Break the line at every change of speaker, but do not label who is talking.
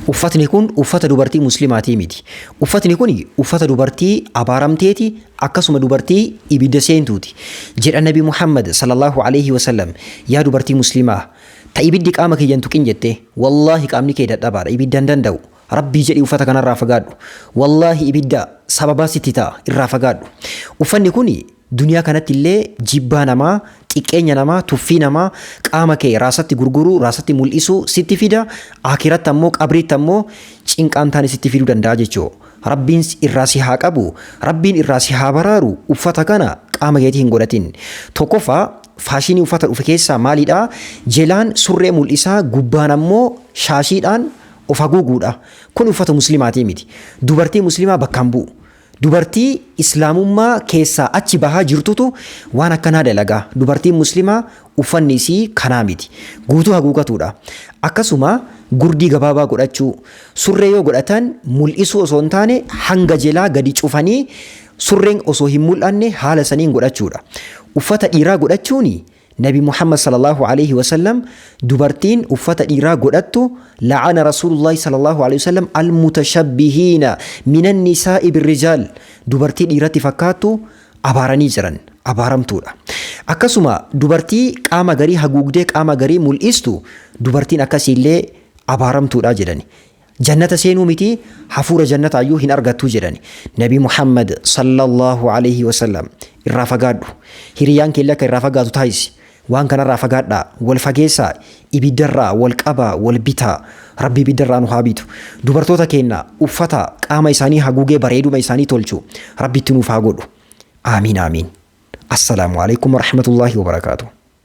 Uffatni kun uffata dubartii muslimaatii miti. Uffatni kun uffata dubartii abaaramteeti, akkasuma dubartii ibidda seentuuti. Jedha Nabi Muhammad sallallahu alaihi wasallam. Yaa dubartii muslimaa, ta ibiddi qaama kiyyan tuqin jette, wallaahi qaamni kee dadhabaadha, ibidda hin danda'u. Rabbii jedhii uffata kanarraa fagaadhu. Wallaahi ibidda sababaa sitti ta'a, irraa fagaadhu. Uffanni kun duniyaa kanatti illee jibbaa namaa, xiqqeenya namaa, tuffii namaa, qaama kee raasatti gurguruu, raasatti mul'isuu sitti fida, aakiratti ammoo qabriitti ammoo cinqaan taane sitti fiduu danda'a jechuudha. Rabbiin irraa si haa qabu, Rabbiin irraa si haa baraaru, uffata kana qaama keetii hin godhatin. Tokkoffaa, faashinii uffata dhufe keessaa maalidha? Jelaan surree mul'isaa, gubbaan ammoo shaashiidhaan of haguuguudha. Kun uffata muslimaatii miti. Dubartii muslimaa bakkaan bu'u. Dubartii islaamummaa keessaa achi bahaa jirtutu waan akkanaa dalagaa. Dubartiin muslimaa uffanni isii kanaa miti. Guutuu haguugatuudha. Akkasuma gurdii gabaabaa godhachuu, surree yoo godhatan mul'isuu osoo hin taane hanga jelaa gadi cufanii surreen osoo hin mul'anne haala saniin godhachuudha. Uffata dhiiraa godhachuuni Nabi Muhammad sallallahu alaihi wasallam dubartiin uffata dhiiraa godhattu, la'ana Rasuulullahi sallallahu alaihi wasallam almutashabbihiina minan nisaa'i birrijaal, dubartii dhiiratti fakkaattu abaaranii jiran, abaaramtuudha. Akkasuma dubartii qaama garii haguugdee qaama garii mul'istu, dubartiin akkasiillee abaaramtuudha jedhani. Jannata seenuu miti, hafuura jannataayyuu hin argattu jedhani. Nabi Muhammad sallallahu alaihi wasallam irraa fagaadhu. Hiriyyaan keellee akka irraa fagaatu taasisi. Waan kanarraa fagaadhaa, wal fageessaa, ibiddarraa wal qabaa, wal bitaa. Rabbi ibiddarraa nu haa bitu. Dubartoota keenya uffata qaama isaanii haguugee bareeduma isaanii tolchu Rabbi itti nuuf haa godhu. Aamiin aamiin. Assalaamu alaikum warahmatullaahi wabarakaatuh.